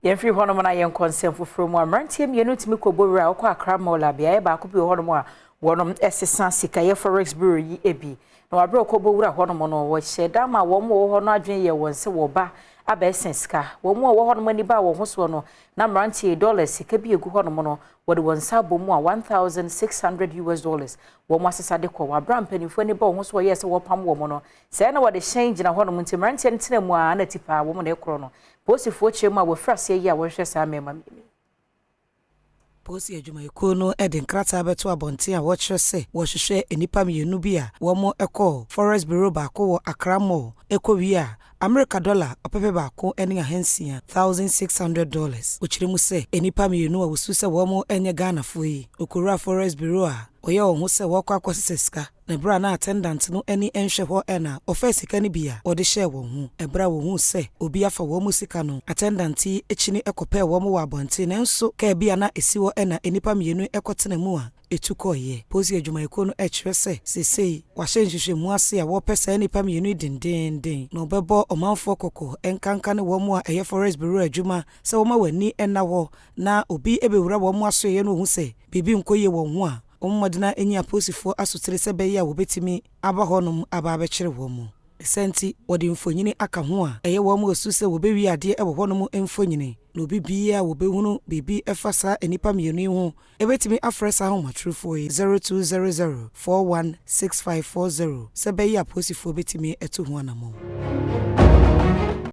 Yɛmfiri hɔnom na yɛnkɔ nsɛm foforɔ mu a mmeranteɛ mmienu tumi kɔbɔ wura a wɔkɔ Accra Mall a beaeɛ baako bi wɔ hɔnom a wɔnom sesa sikayɛ forex bureau yi bi. Na wɔaberɛ wɔkɔbɔ wura hɔnom no, wɔhyɛ da ma wɔn wɔ hɔ no adwene yɛ wɔn sɛ wɔba abɛɛsɛn sika. Wɔn mu a wɔwɔ hɔnom ani baa wɔn ho soɔ no, na mmeranteɛ dollars sika bi egu hɔnom no, wɔde wɔn nsa abɔ mu a 1600 US dollars wɔn asesa de kɔ. Wɔaberɛ mpanimfoɔ ani ba wɔn ho so wɔyɛ sɛ wɔpam wɔn no, sɛɛ na wɔde hyɛn gyina hɔnom nti mmeranteɛ no tena mu a na ti paa wɔn na ɛkorɔ no. Polisifoɔ kyerɛ mu a wɔfiri aseɛ yi a wɔhwehwɛ saa mmarima mmienu. Polisi adwumayɛkuo no de nkrataa bɛto abɔnten a wɔkyerɛ sɛ wɔhwehwɛ nnipa mmienu bi a wɔn kɔɔ Forex Bureau baako wɔ Accra Mall ɛkɔwie a Amerika dɔla 1600, $1600. Wɔkyerɛ mu sɛ nnipa mmienu a wɔsu sɛ wɔn nyɛ Ghanafoɔ yi okowura Forex Bureau a ɔyɛ wɔn ho sɛ wɔkɔ akɔsesa sika, na ɛberɛ a na attendant no ani nhwɛ hɔ ɛna ɔfaa sika no bi a ɔde hyɛɛ wɔn ho. Ɛberɛ a wɔhuu sɛ obi afa wɔn mu sika no, attendant yi akyini kɔpɛɛ wɔn wɔ abɔnten, nanso kaa bi a na ɛsi hɔ ɛna nnipa mmienu kɔtena mu a ɛtu kɔɔyɛ. Polisi adwumayɛkuo no kyerɛ sɛ seesei wahyɛ nhwehwɛmu ase a wɔpɛ saa nnipa mmienu yi dendenden, na ɔbɛbɔ ɔmanfoɔ kɔkɔ nkanka ne wɔn a ɛyɛ forex bureau adwuma sɛ wɔma wɔn ani nna hɔ na obi bɛwura wɔn asoɛeɛ no, ohun sɛ biribi nkɔ yie wɔn ho a, wɔn mmɔdena nyi apolisifoɔ asotire sɛ bɛyɛ a wɔbɛtumi aba hɔnom aba abɛkyere wɔn mu. Ɛsɛ nti wɔde mfonyini aka ho a ɛyɛ wɔn asu sɛ wɔbɛwie adeɛ wɔ hɔnom mfonyini, na obi biara a wɔbɛhunu biribi ɛfa saa nnipa mmienu yi ho ɛbɛtumi afrɛ saa ahomatorofoɔ yi 0200 416540 sɛ bɛyɛ apolisifoɔ bɛtumi ɛto ho anammɔn.